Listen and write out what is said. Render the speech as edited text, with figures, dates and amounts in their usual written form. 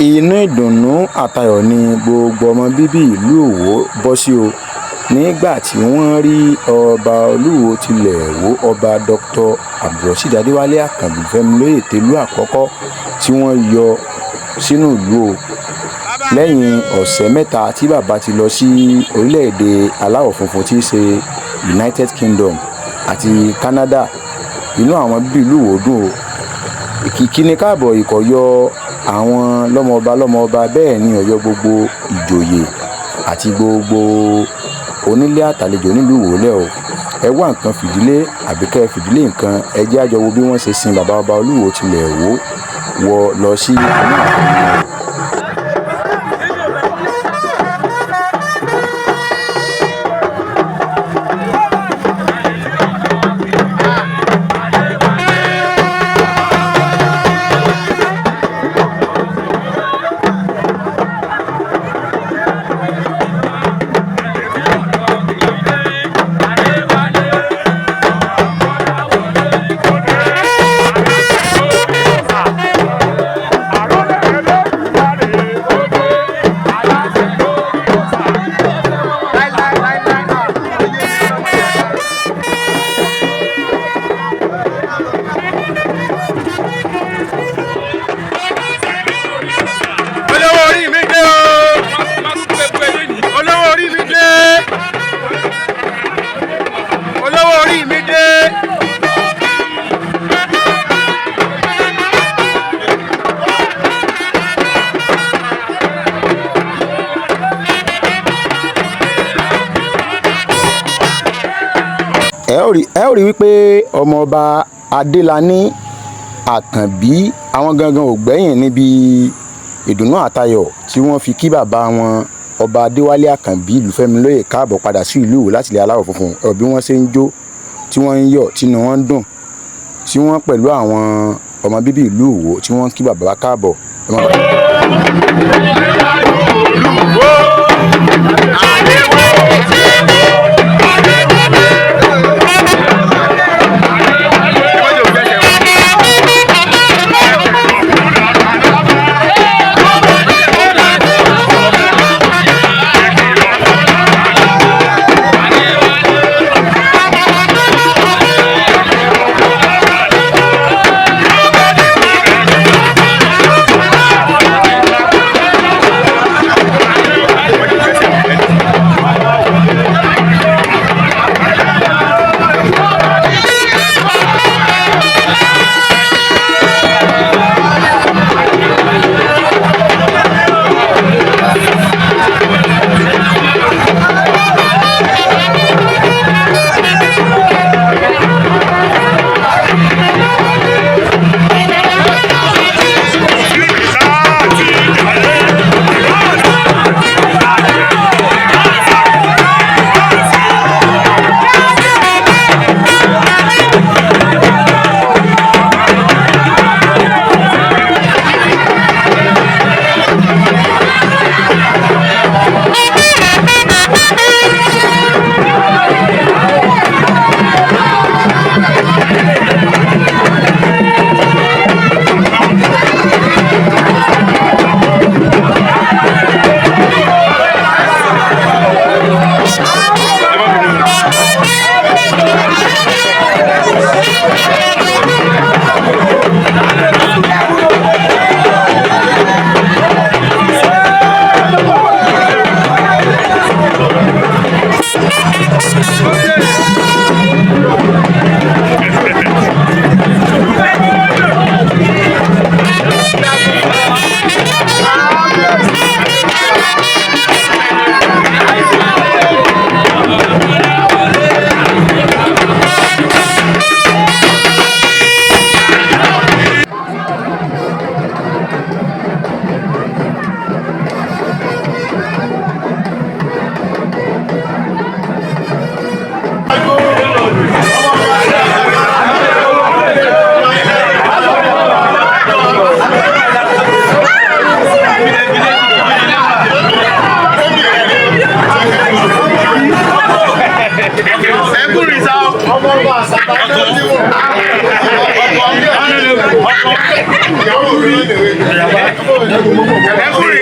Inú ìdùnnú àtayọ̀ ni gbogbo ọmọ bíbí ìlú Iwọ bọ́ sí ọ nígbà tí wọ́n rí ọba Olúwo tilẹ̀ ìwọ, Ọba Dr. Abdulrosheed Adéwálé Àkànbí Olùfẹ́milóye Télú àkọ́kọ́ tí wọ́n yọ sínú ìlú o lẹ́yìn ọ̀sẹ̀ 3 tí bàbá ti lọ sí orílẹ̀-èdè aláwọ̀ funfun tí í ṣe United Kingdom àti Canada. Inú àwọn bíbí ìlú Ìwó dùn o. Ìkíni káàbọ̀ ikọ̀ yọ àwọn lọ́mọọba lọ́mọọba, bẹ́ẹ̀ ni ọ̀yọ́ gbogbo ìjòyè àti gbogbo onílé àtàlejò nílùú Ìwó lẹ̀ o. Ẹ wá nǹkan fìdílé àbí kẹ́ ẹ fìdílé nǹkan, ẹ jẹ́ á jọ wo bí wọ́n ṣe sin bàbá ọba Olúwo tilẹ̀ Ìwó wọ lọ sí inú ààfin wọn. Olówó orí mi dé o, olówó orí mi dé, olówó orí mi dé. Ẹ ó rí wípé ọmọọba Adélàní Àkànbí àwọn gangan ò gbẹ́yìn níbi ìdùnnú àtayọ̀ tí wọ́n fi kí bàbá wọn ọba Adéwálé Àkànbí Olúfẹ́milóyè káàbọ̀ padà sí ìlú Ìwó láti ilẹ̀ aláwọ̀ funfun. Ẹ bí wọ́n ṣe ń jó, tí wọ́n ń yọ̀, tínú wọn ń dùn, tí wọ́n pẹ̀lú àwọn ọmọ bíbí ìlú Ìwó tí wọ́n ń kí bàbá káàbọ̀. Ẹ kú rìn.